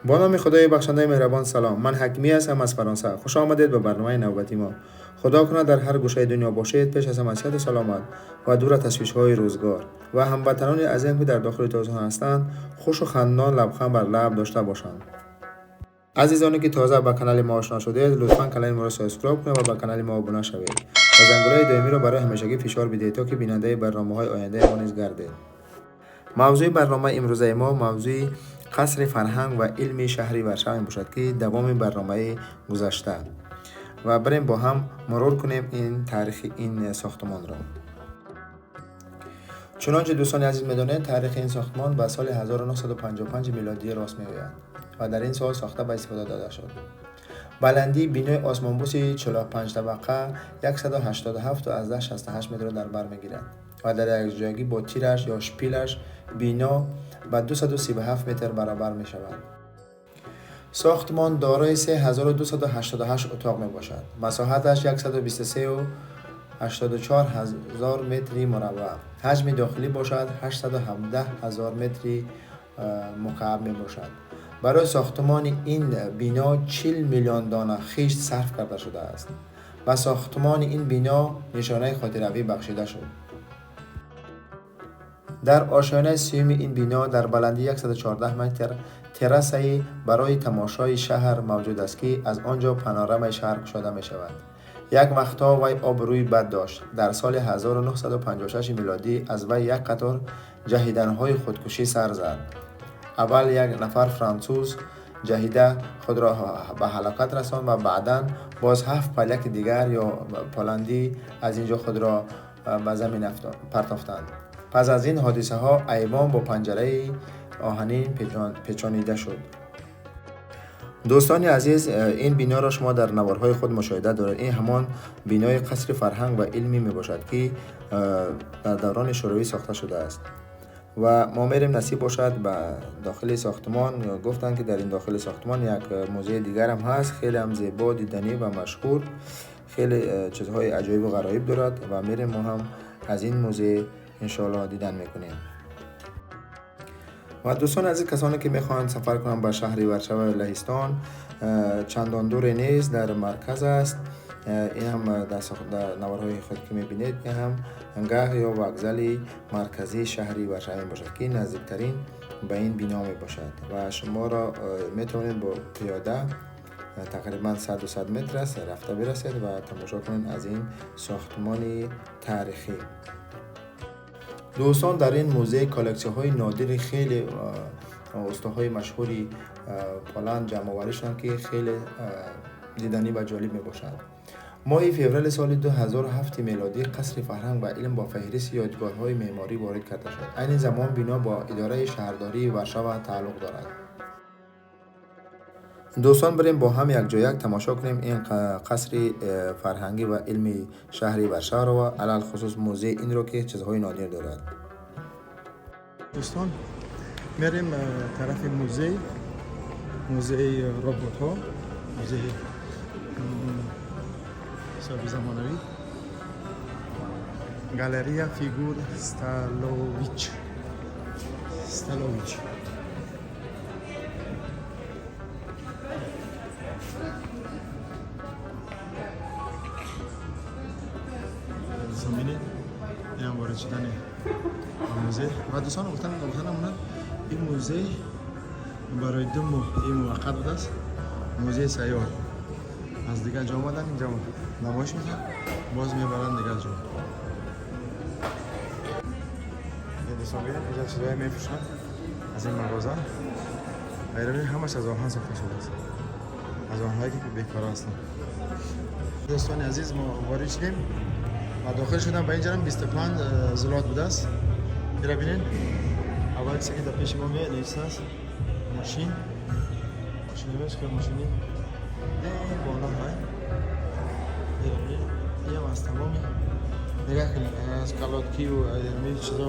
Бо номи Худои бахшандаи меҳрабон салом. Ман Ҳакимӣ ҳастам аз Фаронса. Хуш омадед ба барномаи навбати мо. Худо кунад дар ҳар гӯшаи дунё бошед, пеш аз ҳама сиҳату саломат ва дур аз ташвишҳои рӯзгор. Ва ҳамватанони азизам, ки дар дохили Тоҷикистон ҳастанд, хушу хандон лабханд бар лаб дошта бошанд. Азизоне ки тоза ба канали мо ошно шудед, лутфан канали моро subscribe кунед ва ба канали мо обуна шавед ва зангулаи доимиро барои ҳамешагӣ фишор бидиҳед, то ки бинандаи барномаҳои ояндаи мо низ гардед. Мавзӯи барномаи имрӯзаи мо мавзӯи қасри фарҳанг ва илми шаҳри Варшава мебошад, ки давоми барномаи гузашта. Ва бирем бо ҳам мурур кунем ин таърихи ин сохтмонро. Чунончи дӯстони азиз медонед, таърихи ин сохтмон ба соли 1955 милодӣ рост меояд ва дар ин сол сохта ба истифода дода шуд. Баландии бинои осмонбӯси 45 табақа 187,68 метрро дар бар мегирад ва дар якҷоягӣ бо тираш ё шпилаш бино ба 237 метр баробар мешавад. Сохтмон дорои 3288 утоқ мебошад. Масоҳаташ 123,84 ҳазор метри мураббаъ. Ҳаҷми дохилӣ бошад 817 ҳазор метри мукааб мебошад. Барои сохтмони ин бино 40 миллион дона хишт сарф карда шудааст. Ба сохтмони ин бино нишонаи хотиравӣ бахшида шуд. Дар ошёнаи сеюми ин бино дар баландии 114 метр террасае барои тамошои шаҳр мавҷуд аст, ки аз он ҷо панорамаи шаҳр кушода мешавад. Як вақтҳо вай обрӯи бад дошт. Дар соли 1956 милодӣ аз вай як қатор ҷаҳиданҳои худкушӣ сар зад. Аввал як нафар француз ҷаҳида худро ба ҳалокат расонд ва баъдан боз ҳафт поляки дигар ё поландӣ аз ин ҷо худро ба замин партофтанд. Пас аз ин ҳодисаҳо айвон бо панҷараи оҳанин печонида шуд. Дӯстони азиз, ин биноро шумо дар наворҳои худ мушоҳида доред. Ин ҳамон бинои қасри фарҳанг ва илмӣ мебошад, ки дар даврони шӯравӣ сохта шудааст. Ва мо мерем, насиб бошад, ба дохили сохтмон. Гуфтанд, ки дар ин дохили сохтмон як музеи дигарам ҳаст, хеле ҳам зебо, диданӣ ва машҳур, хеле чизҳои аҷоибу ғароиб дорад ва мерем мо ҳам аз ин музей иншоаллоҳ дидан мекунем. Ва дӯстони азиз, касоне ки мехоҳанд сафар кунанд ба шаҳри Варшава Лаҳистон, чандон дуре нест, дар марказ аст. Ин ҳам дар наворҳои худ ки мебинед, ин ҳам гаҳ ё вокзали марказии шаҳри Варшава мебошад, ки наздиктарин ба ин бино мебошад ва шуморо метавонед бо пиёда тақрибан 100-200 метр аст рафта бирасед ва тамошо кунед аз ин сохтмони таърихӣ. Дӯстон, дар ин музей коллексияҳои нодири хеле устоҳои машҳури поланд ҷамъоварӣ шуданд, ки хеле диданӣ ва ҷолиб мебошанд. Моҳи феврали соли 2007 мелодӣ қасри фарҳанг ва илм бо феҳристи ёдгорҳои меъморӣ ворид карда шуд. Айни замон бино бо идораи шаҳрдории Варшава тааллуқ дорад. Дӯстон, бирем бо ҳам якҷояк тамошо кунем ин қасри фарҳангӣ ва илми шаҳри Варшаваро ва алалхусус музеи инро, ки чизҳои нодир дорад. Дӯстон, мерем тарафи музей, музеи роботҳо, музеи ҳисоби замонавӣ, галерея фигур Сталович, Сталович. Бинед, инам ворид шудани музей. Ва дӯстон, гуфтан монад, ин музей барои 2 моҳ ин муваққат будааст. Музеи сайёр, аз дигар ҷо омадан, инҷа намоиш медиҳанд, боз мебаранд дигар ҷо. Дӯстон, бинед, инҷа чизҳое мефурӯшанд аз ин мағоза. Айрами ҳамаш аз оҳан сохта шудааст, аз оҳанҳое ки бекора ҳастанд. Дӯстони азиз, мо ворид шудем ва дохил шудам ба инҷарам 25 злот будааст. Ира бинед, аввал чизе ки дар пеши мо меояд, нависааст мошин, мошини хел мошини боло ҳай. Иам аз тамоми, нигоҳ кунед, аз колодкиву ми чизо,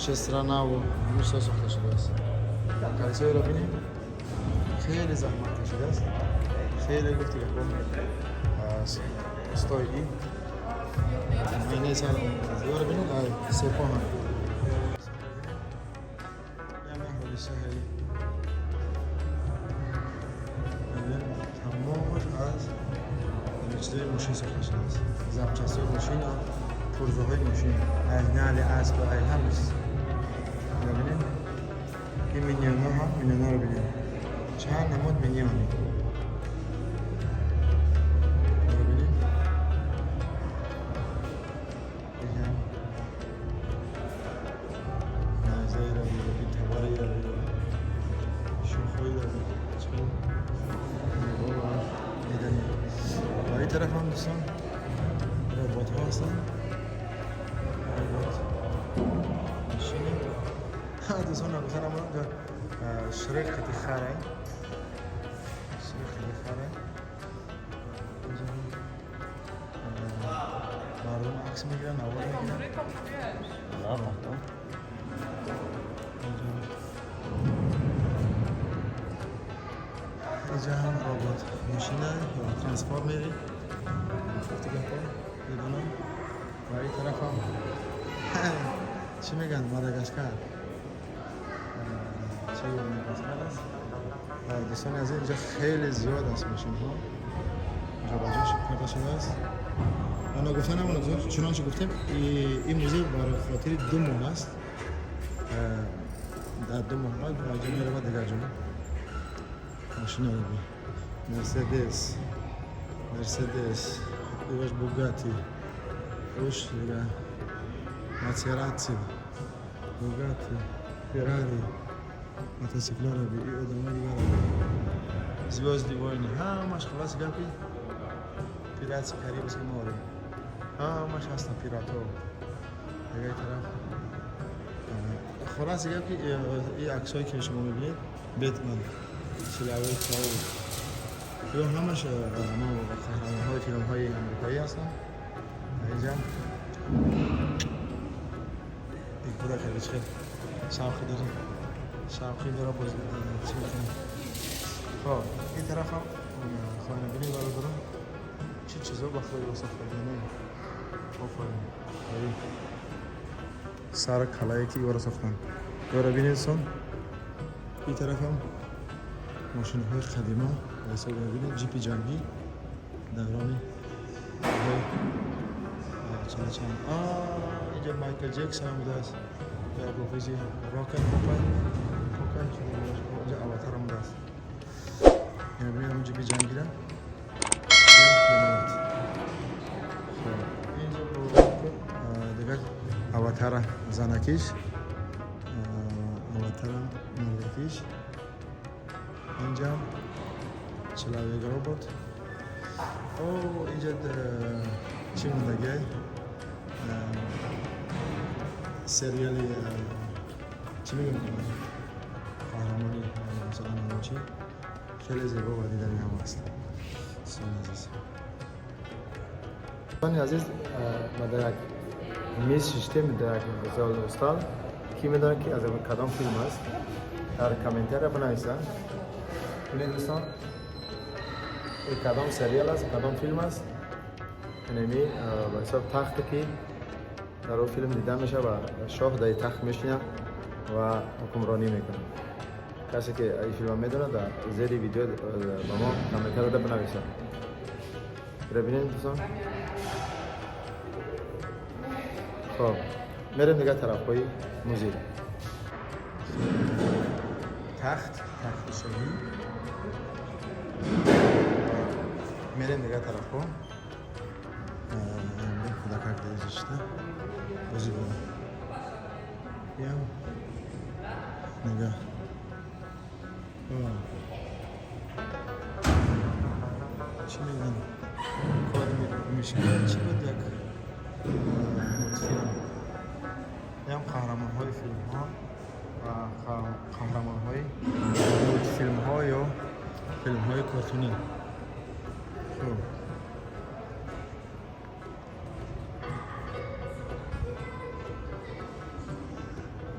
шестранаву ҳамин чизо сохта шудааст. Колесоеро бинед, хеле заҳмат кашидааст, хеле гуфти гапо устои ин майнаи сар ёро бинед, сепо ҳам ҳодисаҳои. чизои мошин сохта шудааст, запчастҳои мошин, пурзаҳои мошин, аз нали асп, ай ҳама чиз. Бибинед, ин миньонҳо ҳам, миньонҳоро бинед, чанд намуд миньон. Бибинед, инам найзаеро бибинед, табареро бибинед, шохҳоеро бибинед, чӣ зебо ва диданӣ. Ва ин тараф ҳам, дӯстон, роботҳо ҳастанд, робот мошини. Дӯстон, нагуфта намонам, Шрек қати хара, Шрек қати хара. Инҷо мардум акс мегиранд, навор мегиранд. Да, потом. Инҷа ҳам робот мошина ё трансформери гуфти гапо медонам. Ва ин тараф ҳам чӣ мегӯянд, Мадагаскар, чӣ Мадагаскар аст. Ва дӯстони азиз, инҷа хеле зиёд аст мошинҳо, ҷобаҷо карда шудааст. Ва нагуфта намонад, чунончи гуфтем, ин музей барои хотири 2 моҳ аст. Дар 2 моҳ баъд ба ҷо меравад дигар ҷо. Мошинаро бин, Мерседес, Мерседес, иваш Бугати, уш дига Мацерати, Бугати, Феррари, мотоциклҳоро би, и одамои дигарро би, Звёздные войны, ҳамаш. Хулоси гапи, Пираты Карибского моря, ҳамаш ҳастанд, пиратҳо. Дигари тараф, хулоси гапи, и аксҳое ки шумо мебинед, Бетман, Чилавои Тау, ё ҳамаш қаҳрамонҳои филмҳои амрикоӣ ҳастанд. Инҷа ин кӯдак хеле шавқи дорад, шавқи дора, боз чӣ мекунад. Хоб, ин тараф ҳам хоҳем бинед, бародарон, чӣ чизо ба худо сохтагине. Офарин, сар калае ки иора сохтанд, иора бинед, сон. Ин тараф ҳам мошинҳои қадима ҳисоб мебинед, ҷипи ҷангӣ даврони чанд чанд. Инҷа Майкл Ҷексон ҳам будааст, як ҳофизи рока, попай покай, инҷа Аватар ҳам будааст. Ина бинед, ҳамон ҷипи ҷангира. Инҷа дигар Аватара занакиш, Аватара мардакиш. Инҷа человек робот. О, инҷа чӣ мондагиай, сериали чӣ мегӯям, қаҳрамони, масалан, чӣ хеле зебо ва дидани ҳам аст. Дӯстони азиз, дӯстони азиз, ма дар як миз шиштем, дар як зал устал. Ки медонад, ки аз кадом филм аст, дар комментария бинависанд. Бинед, дӯстон, кадом сериал аст, кадом филм аст. Инами ба ҳисоб тахте ки дар он филм дида мешавад ва шоҳ дар тахт мешинад ва ҳукмронӣ мекунад. Касе ки ин филмро медонад, дар зери видео ба мо комментарияда бинависад. Бинед, дӯстон. Хоб, мерем дигар тарафҳои музей. Тахт, тахти шоҳӣ. Мерем дигар тарафҳо. Кӯдакак дар инҷа шиста бозӣ дорад. Ям нигоҳ, чӣ мегӯянд, код мишка чӣ буд, як мультфилм. Ям қаҳрамонҳои филмҳо ва қаҳрамонҳои мультфилмҳо ё филмҳои картунӣ. Хуб,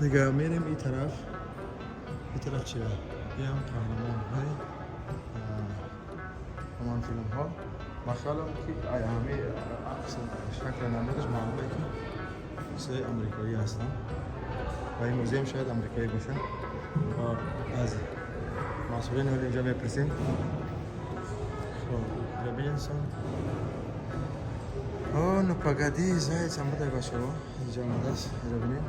дига мерем ин тараф. Ин тараф чия? Ям қаҳрамонҳои ҳамон филмҳо. Ба хаёлам, ки ҳамаи акс, шакли намудаш маълуме, ки чизои амрикоӣ ҳастанд ва ин музеям шояд амрикоӣ бошад. Аз масъулин ҳоли инҷо мепурсем. Хоб, бибинед, сон. О, ну погоди, заяц омада бачаҳо, инҷа омадааст, инро бинед.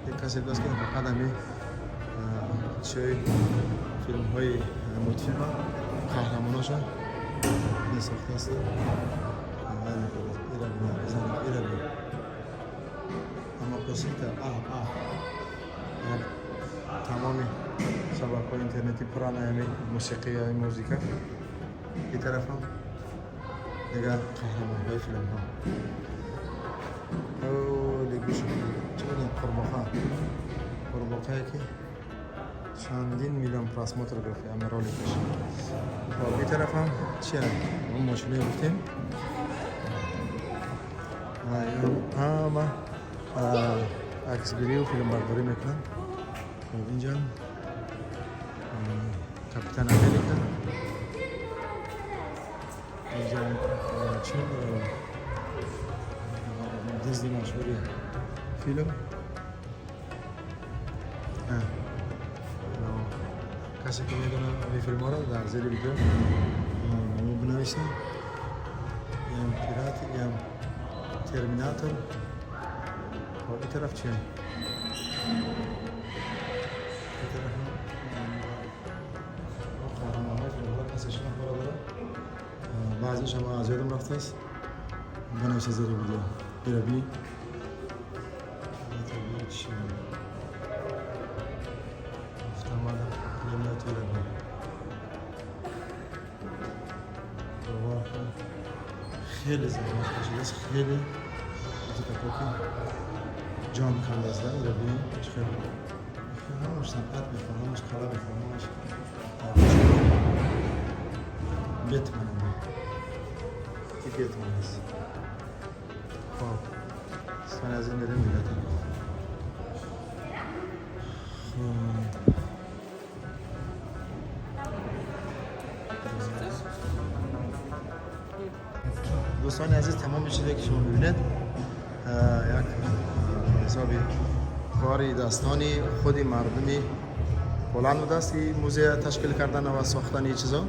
Як касе будааст, ки фақат ҳами чиҳои филмҳои мультфилма қаҳрамоноша месохтааст. Ира бин, ира бин. Ама косита, а, а. Тамоми шабакаҳои интернетӣ пуран ҳами мусиқӣ, ҳами музика. Ин тарафам дигар қаҳрамонҳои филмҳо. Легӯш чӣ мегӯянд, қурбоқа. Қурбоқае ки чандин миллион просмотр гирифт ҳами роликаш. Хоб, ин тарафам чи он мошиное гуфтем. Ҳама аксгирию филмбардорӣ мекунанд. Хоб, инҷам Капитан Америка. Инҷа чи дизни машҳури филм. Касе ки медонад ин филмҳоро, дар зери видео ба мо бинависад. Иам пират, иам Терминатор. Хоб, ин тараф чия? Ин тараф қаҳрамонҳои филмҳоро касе шинохт, бародаро? Баъзеаш ҳама аз ёдам рафтааст. Бинависа зери видео. Ира бини. Чи гуфтам, пулемёт, ира бин. Бовар кун, хеле заҳмат кашидааст, хеле ки ҷон кандааст. Ира бин, чӣ хел ҳамаш санъат мехоҳад, ҳамаш қала мехоҳад, ҳамаш Бетман. И Бетман аст. Хоб, дӯстони азиз, мерем дигар тараф. Хоб, дӯстони азиз, тамоми чизе ки шумо мебинед, як ҳисоби кори дастони худи мардуми Поланд будааст, ки музея ташкил кардан ва сохтани ин чизо,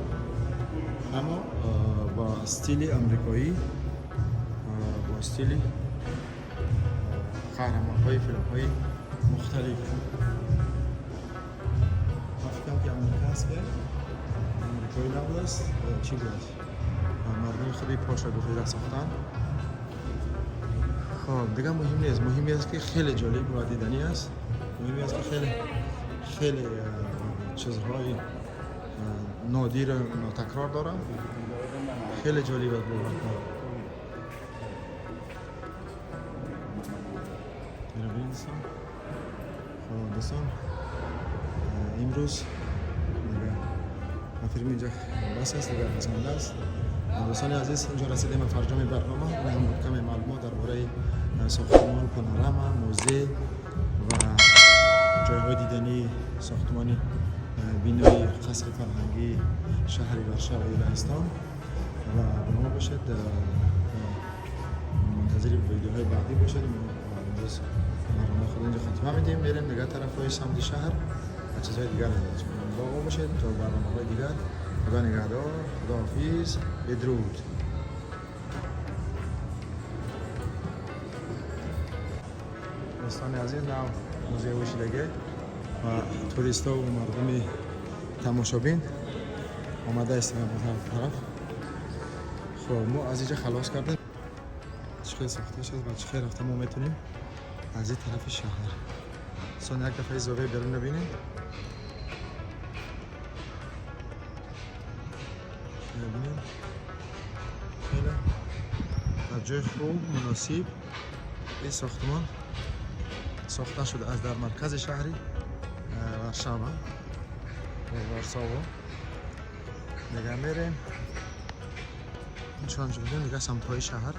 аммо бо стили амрикоӣ, бо стили қаҳрамонҳои филмҳои мухталиф. Ман фикрам, ки амрика аст, ки амрикоӣ набудааст, чӣ будааст, мардуми худи Полша гуфтида сохтанд. Хоб, дигар муҳим нест. Муҳим аст, ки хеле ҷолиб ва диданӣ аст. Муҳим аст, ки хеле хеле чизҳои нодиру нотакрор дорам. Хеле ҷолиб аст, бовар кун. Иро бинед, дӯстон. Хоб, дӯстон, имрӯз дигар ба филми инҷа бас аст, дигар басанда аст. Дӯстони азиз, инҷо расидем ба фарҷоми барнома. Ин ҳам буд каме маълумот дар бораи сохтмон, панорама, музей ва ҷойҳои дидании сохтмони бинои қасри фарҳангии шаҳри Варшаваи Лаҳистон. Ва ба мо бошед, мунтазири видеоҳои баъдӣ бошед. Мо имрӯз барномаи худ инҷо хатима медиҳем, мерем дигар тарафҳои самти шаҳр ва чизҳои дигар. Бо мо бошед то барномаҳои дигар. Худо нигаҳдор, худоҳофиз, бедруд. Дӯстони азиз, нав музей шидаге ва туристову мардуми тамошобин омада истоданд ба тараф. Хоб, мо аз инҷа халос кардем. Чӣ хел сохта шуд ва чӣ хел рафта мо метавонем аз ин тарафи шаҳр. Дӯстон, як дафъаи зовияи берун бинед. Бинед, хеле дар ҷои хуб, муносиб ин сохтмон сохта шудааст дар маркази шаҳри Варшава, Варсово. Дигар мерем, нишон шудем дигар самтҳои шаҳр.